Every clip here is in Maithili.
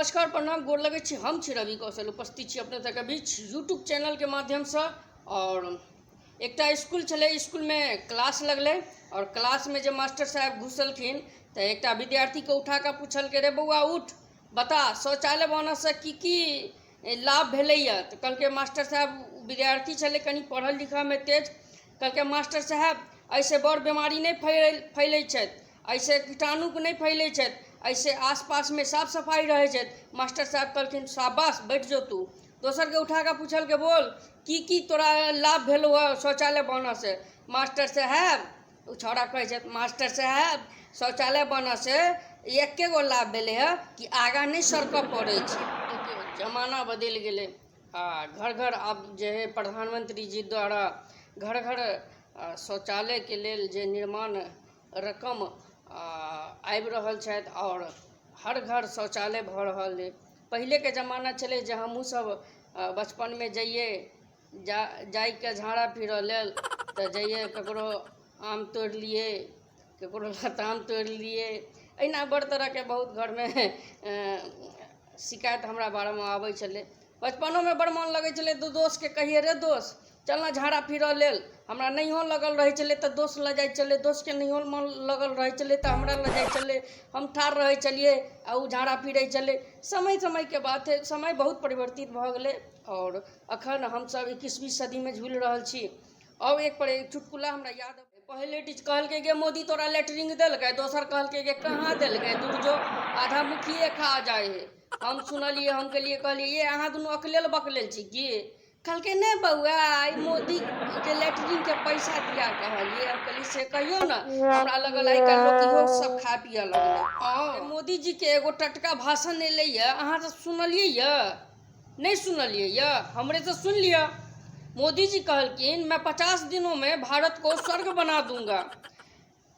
नमस्कार, प्रणाम, गोर लगै छी। हम छी रवि कौशल, उपस्थित छी अपने सबके बीच यूट्यूब चैनलके माध्यमसँ। और एकटा स्कूल छलै, स्कूलमे क्लास लगलै और क्लासमे जे मास्टर साहेब घुसलखिन तऽ एकटा विद्यार्थीके उठा कऽ पुछलकै, रे बौआ उठ, बता शौचालय बनऽसँ की की लाभ भेलैए? तऽ कहलकै मास्टर साहेब, विद्यार्थी छलै कनि पढ़ल लिखऽमे तेज, कहलकै मास्टर साहेब एहिसँ बड़ बीमारी नहि फैलै छथि, एहिसँ कीटाणुके नहि फैलै छथि, एहिसँ आसपासमे साफ सफाइ रहै छथि। मास्टर साहेब कहलखिन शाबाश, बैठ जो तू। दोसरके उठा कऽ पुछलकै, बोल की की तोरा लाभ भेलौ हँ शौचालय बनऽसँ? मास्टर साहेब, ओ छौड़ा कहै छथि, मास्टर साहेब शौचालय बनऽसँ एके गो लाभ भेलै हँ कि आगाँ नहि सरकऽ पड़ै छै। देखियौ, जमाना बदलि गेलै आ घर घर आब जे हइ प्रधानमंत्री जी द्वारा घर घर शौचालयके लेल जे निर्माण रकम आबि रहल छथि आओर हर घर शौचालय भऽ रहल अइ। पहिलेके जमाना छलै जे हमहूँसभ बचपनमे जइयै जा जाइके झाड़ा फिरऽ लेल तऽ जइयै, ककरो आम तोड़ि लियै, ककरो लताम तोड़ि लियै, एहिना बड़ तरहके बहुत घरमे शिकायत हमरा बारेमे आबै छलै। बचपनोमे बड़ मोन लगै छलै तऽ दोस्तके कहियै, रे दोस्त चल ने झाड़ा फिरऽ लेल। हमरा नहियो लगल रहै छलै तऽ दोस्त लऽ जाइ छलै, दोस्तके नहियो मन लगल रहै छलै तऽ हमरा लऽ जाइ छलै। हम ठाढ़ रहै छलियै आ ओ झाड़ा फिरै छलै। समय समयके बात हइ, समय बहुत परिवर्तित भऽ गेलै आओर अखन हमसभ 21वीं सदीमे झूलि रहल छी। आओर एक पर एक चुटकुला हमरा याद। पहिले टीच कहलकै, गे मोदी तोरा लेटरिंग देलकै? दोसर कहलकै, गे कहाँ देलकै, दूर जो, आधा मुखिए खा जाइ है। हम सुनलियै, हम कहलियै कहलियै ये अहाँ दुनू अकलेल बकलेल छी की? कहलकै, नहि बौआ, ई मोदीके लेटरिंगके पैसा दिया कहलियै। हम कहलियै, से कहियौ ने, हमरा लगल आइ काल्हि लोक इहो सब खा पियऽ लगलै। मोदीजीके एगो टटका भाषण एलैए, अहाँ सब सुनलियै यऽ? नहि सुनलियै यऽ? हमरेसँ सुनि लिअ। मोदी जी कहलखिन, मैं 50 दिनों में भारत को स्वर्ग बना दूंगा,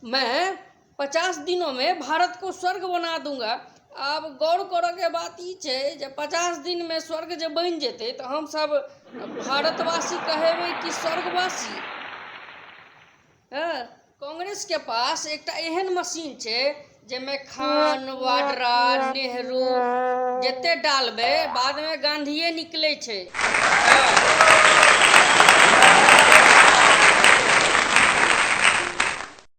मैं 50 दिनों में भारत को स्वर्ग बना दूंगा। आब गौर करऽके बात ई छै जे 50 दिनमे स्वर्ग जे बनि जेतै तऽ हमसभ भारतवासी कहेबै कि स्वर्गवासी? हँ, कांग्रेसके पास एकटा एहन मशीन छै जाहिमे खान, वाड्रा, नेहरू जते डालबै बादमे गांधीए निकलै छै। हँ।